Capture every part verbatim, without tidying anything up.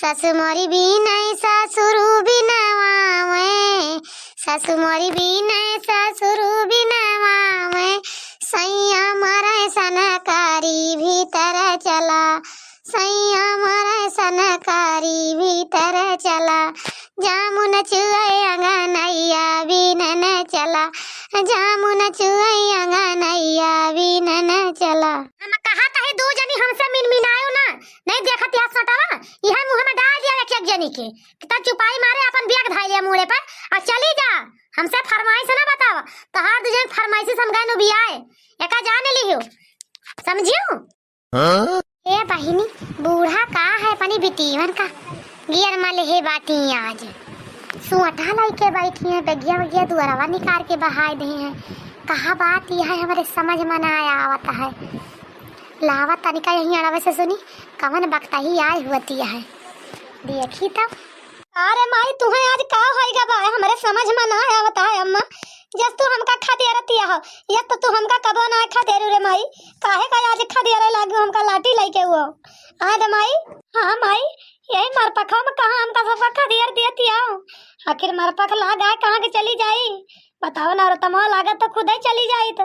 ससु मोरी बीनै ससुरु बिनवावै, ससु मोरी बीनै ससुरु बिनवावै, सैया मोरै सनकारी भीतर चला, सैया मोरै सनकारी भीतर चला, जामुन चुअै अंगनैया बीनन चला, जामुन चुअै अंगनैया बीनन चला। हम कहत हई दू जनी हमसे मिनमिनायो ना, नहीं देखत यह सटवा, यह मुँह में डाल दिया एक एक जनी के, कि तब चुपाई मारे अपन बैग धाई लिया मूड़े पर और चली जा। हमसे फरमाइश ना बतावा, तोहार दू जनी फरमाइशी से हम गए नु बियाए, एका जान लिहियो, समझियो? हाँ? ए बहिनी, बूढ़ा का है अपनी बिटीवन का गियर में लेहे बाटी आज। सुअटा लइके बैठी है, बेगिया बेगिया दुअरवा निकाल के बहाय दे हैं। कहा बात यह है, हमरे समझ में ना आवत है। लावा तनिका यहीं अड़वे से सुनी, कवन बकतही आए हुअती है। देखी तब। अरे माई, तुहे आज का होइगा बा, हमरे समझ में ना आवत है अम्मा। जस तू हमका खदेरतिया हो, यस तो तू हमका कबो ना खदेरू रे माई। काहे का आज खदेरे लागू हमका लाठी लइके हुआ? हाँ रे माई, हाँ माई, यही मरपखवा में कहाँ हमका सबका खदेर देतिया हो? आखिर मरपख लाग आए कहाँ के चली जाई? बताओ ना, रतमवा लागत तो खुदे चली जाइत।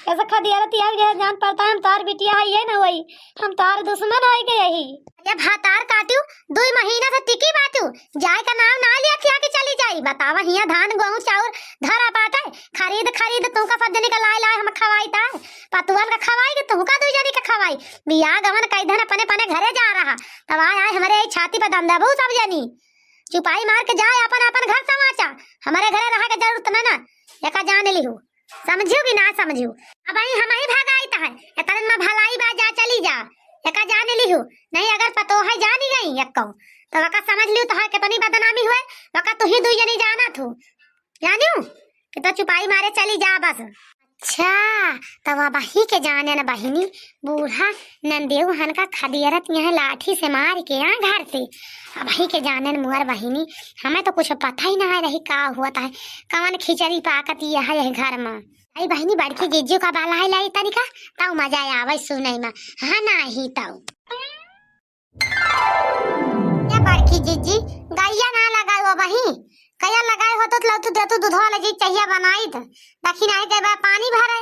ऐसे खदियारत यह जान पड़ता है, हम तोहार बिटिया है, ये ना होई, हम तोहार दुश्मन होई गए ही। अरे भातार काटियो, दुई महीना से टिकी बाटियो, जाए का नाम ना लिया, खिया के चली जाई। बतावा, हिया धान, गेहूं, चाउर धरा बाटे, खरीद खरीद तुमका सब जने का लाए लाए हम खवाई ता, पतुअन का खवाई कि तुमका दुई जने का खवाई। बियाह गवन कई धन अपने अपने घरे जा रहा, तब आए आए हमरे यही छाती पर दम दबू सब जनी। चुपाई मार के जाए अपन अपन घर समाचा, हमरे घरे रहा के जरूरत ना ना, एका जान लिहू। समझियो कि ना समझियो? अब आई हम ही भगाइत है, इतने में भलाई बा, जा चली जा, एका जान लिहू। नहीं अगर पतोह जानी गई एक्को, तो वका समझ लियो तो है कितनी बदनामी हुए, वका तू ही दुई जनी जाना थू, जानियो कि तो चुपाई मारे चली जा बस। अच्छा, तब अबही के जाने न बहिनी, बूढ़ा नंदेव हन का खदियरत यहाँ लाठी से मार के आ घर से। अबही के जाने न मुअर बहिनी, हमें तो कुछ पता ही ना है रही का हुआ था, कवन खिचड़ी पाकत यह है यह घर में। आई बहिनी, बड़की जिज्जू का बलाई लाई तनिका, तब मजा आवे सुने में। हाँ, नाही तब। या बड़की जिज्जी, गैया ना लगाई हो बही, गैया लगाई हो तो लौतू देतू दूधवा ले जी चहिया बनाई त, दखिनाही के बा पानी भरे।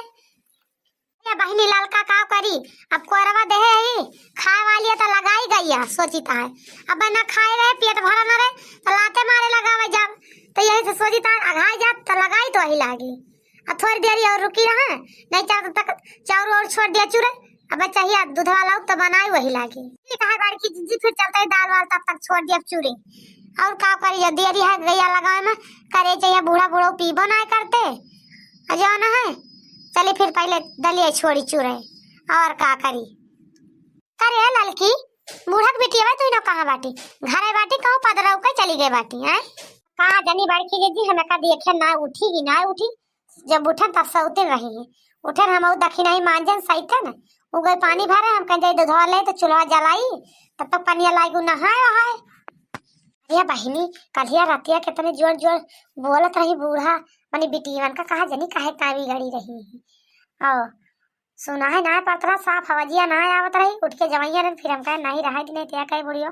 या बहिनी ललका का करी, अब कोरवा देहे ही, खाए वाली है त लगाई गैया, सोचित है। अब ना खाए रहे, पेट भरा ना रहे, त लाते मारे लगावे जाब, त यही से सोचित है, अघाई जात त लगाई त वही लागी। अब थोड़ी देरी और रुकी रहा, नहीं चार तक चाउर और छोड़ दिया चूरे, अब चाहिए दूधवा लाओ तो बनाई वही लागी। ये कहा बड़की जिज्जी, फिर चलते ही दाल वाल तब तक छोड़ दिया चूरे। और का करी, जब देरी है गैया लगावे में, करे चाहिए बूढ़ा बूढ़ा पीबो ना करते। आ जाओ ना है, चली फिर पहले दलिया छोड़ी चूरे, और का करी। करे ललकी, बूढ़ा के बेटी अबे तू ना कहाँ बाटी, घर बाटी कहूँ पदरऊ के चली गई बाटी, हैं? कहाँ जानी बड़की जिज्जी, हम एका देखे ना उठी कि ना उठी, जब उठन तब से उतर रही है। उठन हम ऊ दखिनाही मांजन सहितन, उ गए पानी भरे, हम कहें जाई दूधवा ले तो चूल्हा जलाई, तब तक पनिया लाई गु नहाए वहाए। अरे बहिनी, कलिया रतिया कितने जोर जोर बोलत रही बूढ़ा, मने बिटियवन का कहा जानी काहे तावी गड़ी रही है। और सुना है ना पड़त रहा, साफ आवाजिया ना आवत रही, उठ के जवैया रही, फिर हम कहे नहीं रहा दिन ते कहे बुढ़ियो,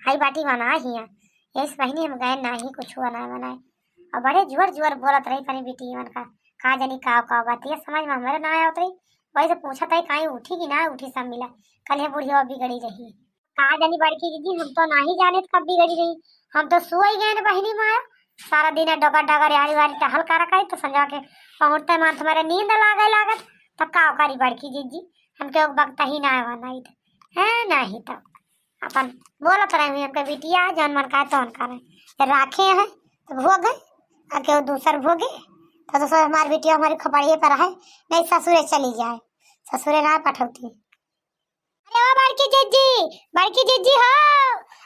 आई बाटी बना हिया। यस बहिनी हम गए नाही कुछ बनाए बनाए। और बड़े जोर जोर बोलत रही पनी बिटियवन का, का जानी का का बात, ये समझ में हमरे ना आवत रही। वही से पूछत है काई उठी कि ना उठी सब मिला, कल ये बुढ़िया बिगड़ी रही। का जानी बड़की जिज्जी, हम तो नाही जाने कब बिगड़ी रही, हम तो सोई गए न बहिनी माया, सारा दिन डगर डगर यारी वारी टहल कर करी तो संजा के पहुँचते मान तुम्हारे नींद लागे लागत, तब का करी बड़की जिज्जी, हमके वक्त ही ना आवा नहीं तो, है नहीं तो। अपन बोलत रहे हुए, हमके बिटिया है, जौन मन का तौन करे। तो राखे हैं, तो भोगे, आ केहू दूसर भोगे, तो दूसर हमार बिटिया हमारी खपड़िए पर है, नहीं ससुरे चली जाए, ससुरे ना पठौती। अरे ओ बड़की जिज्जी, बड़की जिज्जी हो,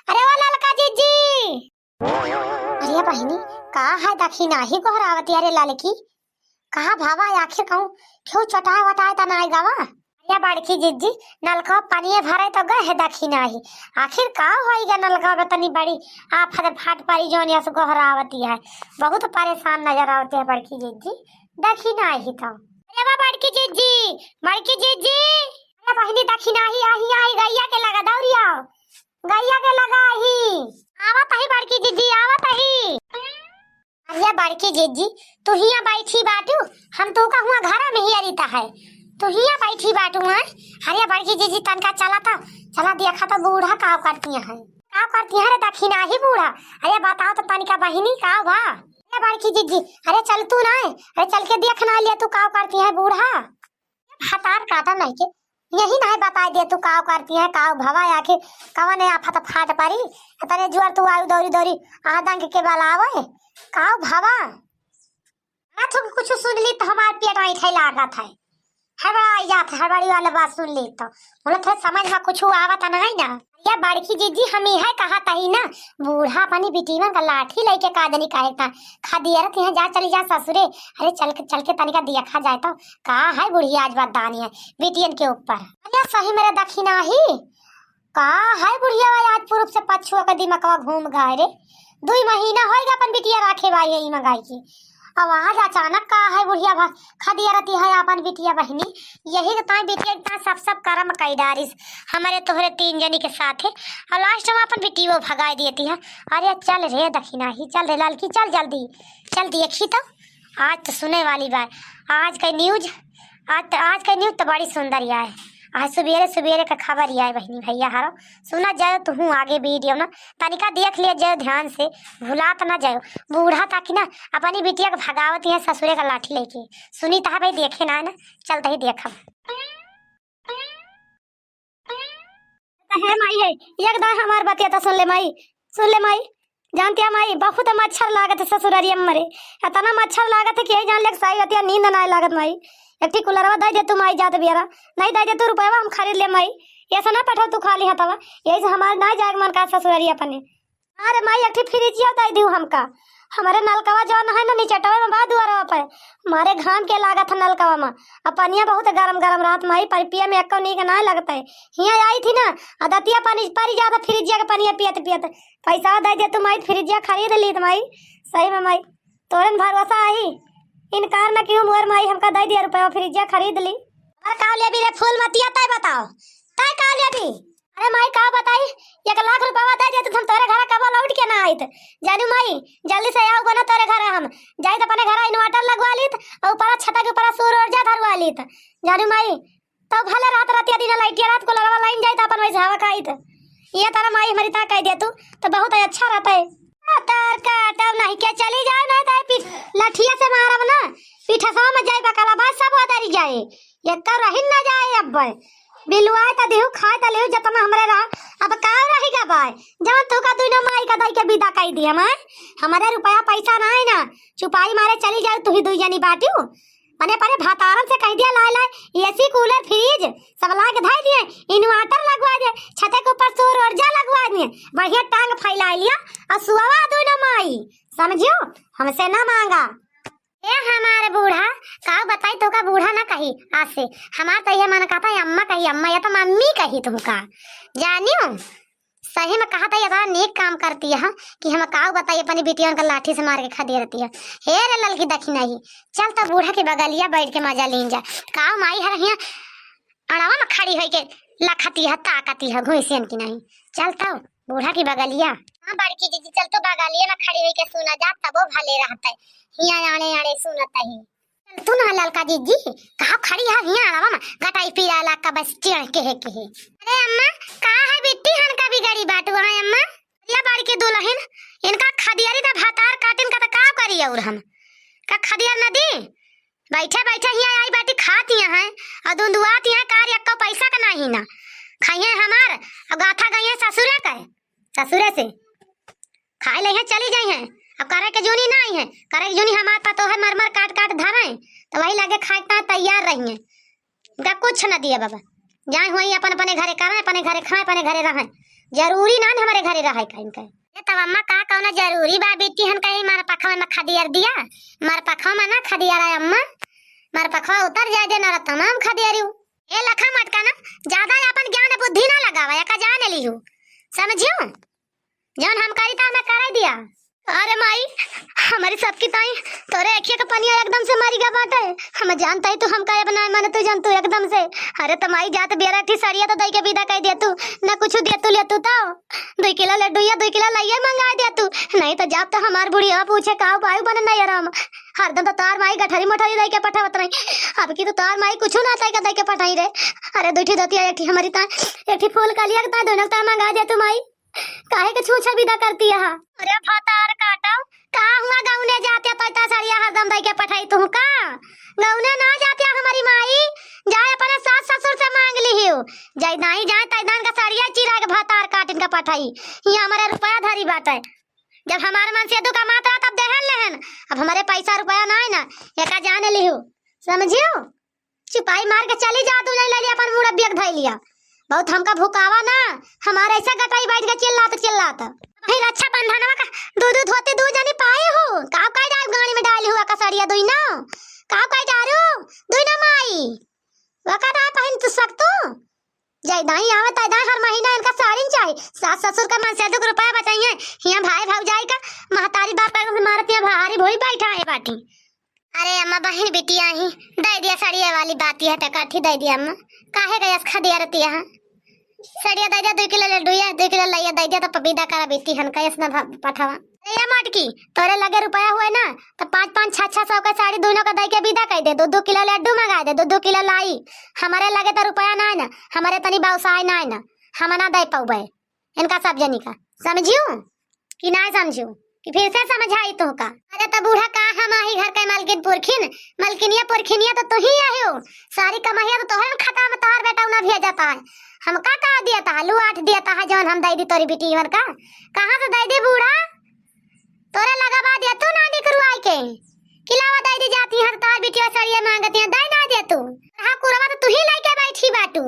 अरे ओ ललका जिज्जी। अरे बहिनी, का है दखिनाही गोहरावती, अरे ललकी, कहाँ भावा आखिर कहूँ क्यों चटाए वटाए त नाई गवा? अरे बड़की जिज्जी, नलका पनिये भरे तो गए है दखिनाही, आखिर का होई गा नलका में तनी बड़ी आफत फाट परी जौन यस गोहरावती है, बहुत परेशान नजर आवती है बड़की जिज्जी, दखिनाही तो। अरे बा बड़की जिज्जी, बड़की जिज्जी, अरे बहिनी दखिनाही आही आई गैया के लगा दौड़िया। गइया के लगाई। आवत ही बड़की जिज्जी, आवत ही। अरे बड़की जिज्जी, तू हियाँ बैठी बाटू, हम तू का हुआँ घरा में ही अरिता है, तू हियाँ बैठी बाटू हैं। अरे बड़की जिज्जी, तनका चला तो, चला देखा तो बूढ़ा काव करती है, काव करती है रे दखिनाही बूढ़ा। अरे बताओ तो तनिका बहिनी, काव बा? अरे बड़की जिज्जी, अरे चल तू ना, अरे चल के देख ना लिया तू काव करती है बूढ़ा। भतार काटा नहीं के, यही नहीं बताई दे तू काव करती है, काव भवा आखिर कवन आफत फाट परी, तने जुआर तू आयु दौरी दौरी आदंग के बलावे, काव भवा। ना तू कुछ सुन ली तो हमार पेट ऐंठे लागत है, हड़बड़ाई जात है, हड़बड़ी वाला बात सुन ली तो। बोले थे समझ में कुछ आवत नहीं ना। ये बड़की जिज्जी, हम इहे कहत ही ना, बूढ़ा अपनी बिटियन का लाठी लेके का जनी काहे था खदियरत है, जा चली जा ससुरे। अरे चल के, चल के तनिका देखा जाए तो का है बुढ़िया आज बरदानी है बिटियन के ऊपर। अरे सही मेरे दखिनाही, का है बुढ़िया भाई आज पूरब से पछुआ के दिमकवा घूम गए रे। दुई महीना होइगा अपन बिटिया राखे भाई है ई मंगाई की। अब आज अचानक का है बुढ़िया भा-, खदियरती है अपन बिटिया बहिनी। यही के ताई बिटिया के ताई सब सब करम कई डारिस हमरे तोहरे तीन जनी के साथे। और लास्ट में अपन बिटियो भगाई देती है। अरे चल रे दखिनाही, चल रे ललकी, चल जल्दी, चल देखी तो। आज तो सुने वाली बात, आज का न्यूज, आज तो, आज का न्यूज तो बड़ी सुंदर ही आए। आज सुबेरे सुबेरे का खबर ही आए बहिनी भैया हरो, सुना जाए तो हूँ आगे वीडियो ना तनिका देख लिया जाए ध्यान से, भुलात ना जाए। बूढ़ा ताकि ना अपनी बिटिया के भगावत है ससुरे का लाठी लेके। सुनी तहा भाई देखे ना है ना, चलते ही देखब। हे माई है, एक दाई हमार बतिया तो सुन ले माई, सुन ले माई। जानती है माई, बहुत मच्छर लागत है ससुररिया में मरे, इतना मच्छर लागत है कि यही जान ले साई रतिया नींद ना लागत माई। एक ठी कूलरवा दे दे तू माई, जात बियारा नहीं दे दे तू रुपया हम खरीद ले माई। ऐसा ना पठाओ तू खाली हथवा, यही से हमार ना जाए के मन का ससुररिया अपने। अरे माई, एक ठी फ्रिजिया दे दियो हमका। हमारे नलकवा जौन है ना निचटवे में बा दुआरवा पे, मारे घाम के लागत है नलकवा में। अब पनिया बहुत गरम गरम रहत माई, पर पिए में एको नीक ना लगत है। हियाँ आई थी ना, आदतिया पानी परी जात फ्रिजिया के पनिया पियत पियत। पैसा दे दे तू माई, फ्रिजिया खरीद ली त माई। सही में माई, तोरन भरोसा आई, इनकार न क्यों मोर माई, हमका दे दिया रुपया, फ्रिजिया खरीद ली। और का लेबी रे फूल मतिया, तय बताओ, तय का लेबी? अरे माई, का बताई, एक लाख रुपया दे देत, हम तोरे घरा कबो लौट के ना आइत। जानू माई, जल्दी से आओ बना तोरे घरा हम जाइत, अपने घरा inverter लगवा लीत और ऊपरा छता के ऊपरा सौर ऊर्जा धरवा लीत। जानू माई, तो भले रात रतिया दिन लाइटिया रात को लगवा लाइन जाइत, अपन वैसे हवा खाइत। ये तारा माई हमारी ता कह दे तू, तो बहुत अच्छा रहता है। तार काटब नहीं के चली जाए ना, तार पीठ लठिया से मारब ना, पीठसवा में जाए बकला भाई सब उतरी जाए। ये तो रही ना जाए अब। बिलुआए त दिहु, खाए त लिहु, जतना हमरे रहा, अब का रही गा बाय? जवन तू का दुनो माई का दई के विदा कई दिया माय, हमरे रुपया पैसा ना है ना, चुपाई मारे चली जाओ तू ही दुई जनी बाटियो। मने परे भातारन से कह दिया, लाए लाए एसी कूलर फ्रिज सब ला के धई दिए, inverter लगवा दिए, छते के ऊपर सौर ऊर्जा लगवा दिए, बढ़िया टांग फैला लिया और सुआवा दुनो माई, समझियो, हमसे ना मांगा। ए हमारे बूढ़ा, काऊ बताई तोका बूढ़ा ना कही आज से। हमार तो ये मन कहता है अम्मा कही, अम्मा या तो मम्मी कही तुमका। जानियो, सही में कहता है, इतना नेक काम करती है कि हम काऊ बताई अपनी बिटियन का लाठी से मार के खदेरती है। हे रे ललकी दखिनाही, चल तो बूढ़ा के बगलिया बैठ के मजा लीन जा। काऊ माई हर हिया अड़वा में खड़ी होई के लखती है, ताकती है घुइसियन की नहीं। चल तो बूढ़ा की बगलिया। हाँ बड़की जीजी, चल तो बगलिया में खड़ी होई के सुना जा, तबो भले रहते। हिया आड़े आड़े सुनत ही। चल तू ना ललका जीजी, कहाँ खड़ी है हिया अड़वा में, गटाई पीरा लाग का बस टेढ़ के है के है। अरे अम्मा, का है बिट्टी हन का बिगड़ी बाटू है अम्मा? या बड़की दुलहिन, इनका खदियारी दा भातार काटिन का त का करी और हम? का खदियार न दी? बैठे बैठे हिया आई बाटी खाती हैं और दुंदुआती हैं, कार यक्को पैसा का नाही ना। खाइए हमार, अब गाथा गई है ससुरे का, ससुरे से खाए ले हैं, चली जाई हैं। अब करे के जूनी ना आई हैं, करे के जूनी हमार पतो है मर मर काट काट धरे, तो वही लगे खाए का तैयार रही हैं। इनका कुछ न दिया बाबा, जाए हुई अपन अपने घरे करें, अपने घरे खाएं, अपने घरे रहें। जरूरी ना न हमारे घरे रहे का इनका। ए तब अम्मा का कौनो जरूरी बा बिट्टी हन कहीं मर पखवा में खदियर दिया? मर पखवा में ना खदियर है अम्मा, मर पखवा उतर जाए दे ना तमाम खदियरू। ए लखा मटका ना, ज्यादा अपन ज्ञान बुद्धि ना लगावा, या का जान लिहू, समझियो? जौन हम करी त हमें करे दिया। अरे माई, हमरी सबकी ताई, तोरे अखिया के पनिया एकदम से मरी गा बाटे। हम जानत ही तू हमका अब नाय माने तू जन तू एकदम से। अरे त माई, जात बेरा ठी सड़िया त दई के विदा कइ दे तू, न कुछ दे तू ले तू तो। दुई किलो लड्डू या दुई किलो लइया मंगाइ दे तू, नहीं त जाब त हमार बुढ़िया पूछे का उपाय बने नहीं आराम। हरदम त तार माई गठरी मोठरी दई के पठावत रही, अब की तो तार माई कुछ ना तई का दई के पठाई रे। अरे दुई ठी धोतिया, एक ठी हमरी ताई, एक ठी फूल कलिया के ताई, दोनों ताई मंगाइ दे तू माई। काहे के छूछा विदा करती है? अरे भतार काटो, का हुआ गौने जाते तो इतना सड़िया हरदम दई के पठाई तू का? गौने ना जाते हमरी माई, जाए अपने सास ससुर से मांग लिहियो। जाए नहीं जाए तैदान का सड़िया चिरा के भतार काटिन का पठाई। ये हमरे रुपया धरी बाटे। जब हमारे मन से दुख मात्रा तब देहन लेहन, अब हमरे पैसा रुपया ना है ना, एका जाने लिहू। समझियो? चुपाई मार के चली जा, तू नहीं ले लिया अपन मुड़ा बियक धई लिया। बहुत हमका भुकावा ना, हमारे ऐसा गटाई बैठ के चिल्लात चिल्लात। भाई रक्षाबंधनवा का दू दू धोती दू जनी पाए हो, का काई डाल गाड़ी में डाली हुआ का सड़िया दुई ना, का काई डारू दुई ना माई, वका ना पहिन तू सक तू। जाई दाई आवे ताई दाई हर महीना इनका साड़ी चाही। सास ससुर का मन से दुख रुपया बचाइए, हियां भाई भौजाई का महतारी बाप का मारत हियां भारी भोई बैठा है बाटी। अरे अम्मा, बहिन बिटिया ही दे दिया सड़िया वाली बात यह ते काठी दे दिया अम्मा, काहे गैस खा दिया रहती है। सड़िया दे दिया, दो किलो लड्डू या दो किलो लइया दे दिया, तो पपीता करा बीती हन कैस ना भा-, पठावा। अरे या मोटकी, तोरे लगे रुपया हुए ना, तो पाँच पाँच छह छह सौ का साड़ी दोनों का दे के विदा कर दे, दो दो किलो लड्डू मंगा दे, दो दो किलो लाई। हमारे लगे तो रुपया ना है ना, हमारे तनी व्यवसाय ना है ना, हम ना दे पाउबे। इनका सब जनी का। समझियो कि नाय समझियो कि फिर से समझाई तो का? अरे तो बूढ़ा का हम आही घर के मलकिन पुरखिन, मलकिनिया पुरखिनिया तो तू ही आही हो। सारी कमाइया तो तोहरे में खाता में तोहर बेटा उना भेजता है। हम का कहा दिया था, लू आठ दिया था, जौन हम दे दी तोरी बिटियन का? कहाँ से दे दी बूढ़ा? तोरे लगा बा दिया तू ना निकरुआई के। किलावा दे दी जाती है, तोहर बिटिया सड़िया मांगती है, दे ना दिया तू। हाँ, कुरवा तो तू ही लेके बैठी बाटू।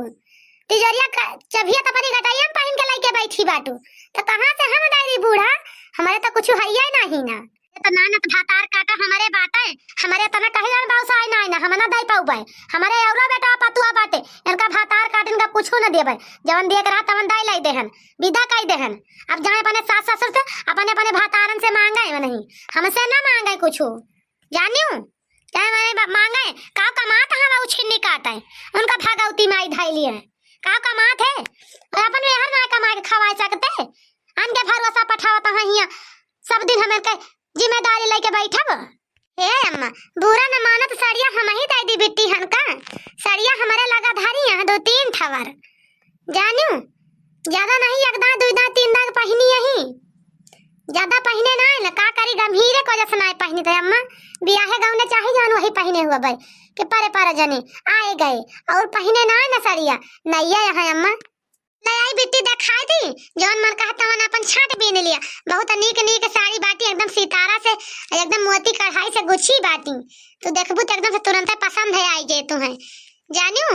तिजोरिया क-, चबिया त अपनी गटैया में पहिन के लइके बैठी बाटू, त कहाँ से हम दे दी बूढ़ा? हमरे त कुछ हइये नाही ना। त ना, ना त भातार काटा हमरे बाटे, हमरे तना कहे जान बाउसाई नाही ना, हम ना दे पाउबे। हमरे औरा बेटा पतुआ बाटे, इनका भातार काट इनका कुछ न देबे, जवन दिए के रहा तवन दे लाई देहन, विदा कई देहन। अब जाए अपने सास ससुर से, अपने, अपने भातारन से मांगे नहीं, हमसे ना मांगे कुछ। जानियो, चाहे माने बा-, मांगे, का कमात है, वो छिन्नी काटे, उनका भगवती माई धैली है, का कमात है, और अपन मेहर ना कमा के खवाए सकते, अन के भरोसा पठावत है हियाँ, सब दिन हम इनके जिम्मेदारी लेके बैठब। हे अम्मा, बुरा न मानत, सड़िया हम ही दे दी बिट्टी हन का, सड़िया हमारे लगा धरी यहाँ दो तीन ठवर, जानियो, ज्यादा नहीं, एक दाग, दुई दाग, तीन दाग पहिनी यही। ज्यादा पहिने ना है ना, का करी, गंभीरे को जैसे ना पहिनी थे अम्मा। बियाहे गौने चाहे जौन वही पहिने हुआ भाई, कि परे परे जने आए गए और पहिने ना है ना सड़िया, नैया यहाँ अम्मा। ले आई बिट्टी दिखाई दी, जौन मन कहा तवन अपन छाट बीन लिया। बहुत नीक नीक साड़ी बाटी, एकदम सितारा से, एकदम मोती कढ़ाई से गुच्छी बाटी। तू देखबू तो एकदम से तुरंते पसंद है आई जे तुम्हें, जानियो।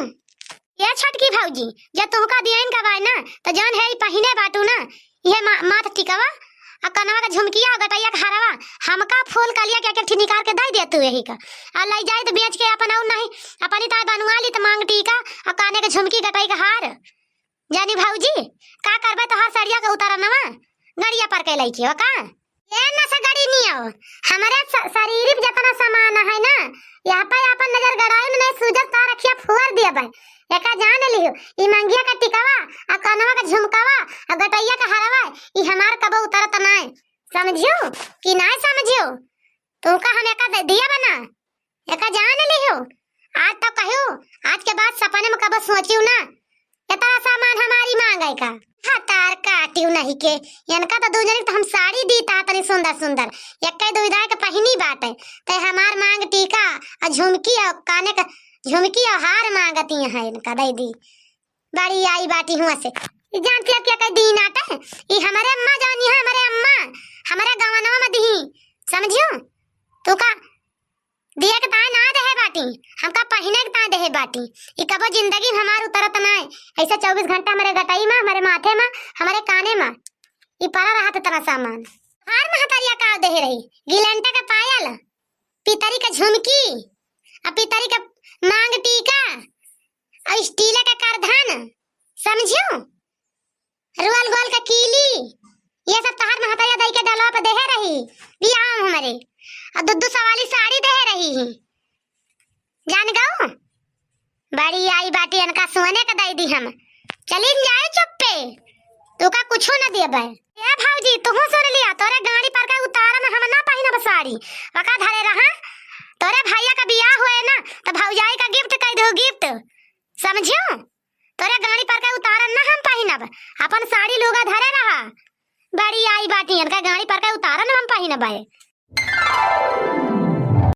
ए छोटकी भौजी, जे तुहका दियन का बाय ना, त जौन है ई पहिने बाटू ना, इहे मा-, माथ टिकवा, आ कनवा का झुमकिया, आ गटैया का हरवा, हमका फूल कलिया के एक एक ठी निकाल के दे दे तू यही का। आ लई जाई त बेच के अपन और नहीं, अपनी ताई बनवा ली त मांग टीका, आ काने के झुमकी, गटई का हार। जानी भौजी, का करबे तोहार सड़िया के उतारनवा? गड़िया पर के लइके हो का? ए नशा गड़ी नियो, हमरे स-, शरीर पे जितना सामान है ना, यहाँ पे अपन नजर गड़ाई न, नहीं सूजत तार अखिया फोर दिया बा। एका जान लियो, ई मंगिया का टिकावा, आ कनवा का झुमकावा, आ गटैया का हरवा, ई हमार कबो उतरत नाय। समझियो कि नाय समझियो? तुमका हम एका दे दिया बना, एका जान लियो। आज तो कहो, आज के बाद सपने में कबो सोचियो ना, इतना सामान हमारी मांगे का। हतार काटियो नहीं के, इनका तो दू जने तो हम साड़ी दी ता तनी सुंदर सुंदर, एक दुविधा के पहिनी बाटे, ते हमार मांग टीका, आ झुमकी, आ काने का झुमकी, आ हार मांगती हैं, इनका दे दी। बड़ी आई बाटी हुआ से, ई जानती है क्या कह दीन आटे? ई हमारे अम्मा जानी है, हमारे अम्मा, हमारे गवनवा में दी, समझियो? तू का दिए के ताय ना देहे बाटी, हमका पहिने के ताय देहे बाटी। ई कबो जिंदगी में हमार उतरत नाय। ऐसे चउबीस घंटा हमारे गटई में, हमारे माथे में, हमारे काने में, ई परा रहत इतना सामान। हार महतरिया का देहे रही, गिलंटे के पायल, पितरी के झुमकी, आ पितरी के मांग टीका, आ स्टील के करधन, समझियो? रुअल गोल के कीली, ये सब तहार महतरिया दई के डलवा पे देहे रही, बियाह में हमरे। और दू दू सवाली साड़ी देहे रही ही। जान गऊ? बड़ी आई बाटी, इनका सोने का दई दी हम। चली न जाए चुप्पे, तू का कुछो न देबे। ए भौजी, तुहू सुन लिया, तोरे गाड़ी पर का उतारन हम ना पहिनब साड़ी। वका धरे रहा, तोरे भैया का बियाह हुए ना, तो भौजाई का गिफ्ट कह दो, गिफ्ट। समझियो? तोरे गाड़ी पर का उतारन ना हम पहिनब, अपन साड़ी लूगा धरे रहा। बड़ी आई बाटी, इनका गाड़ी पर का उतारन हम पहिनब है।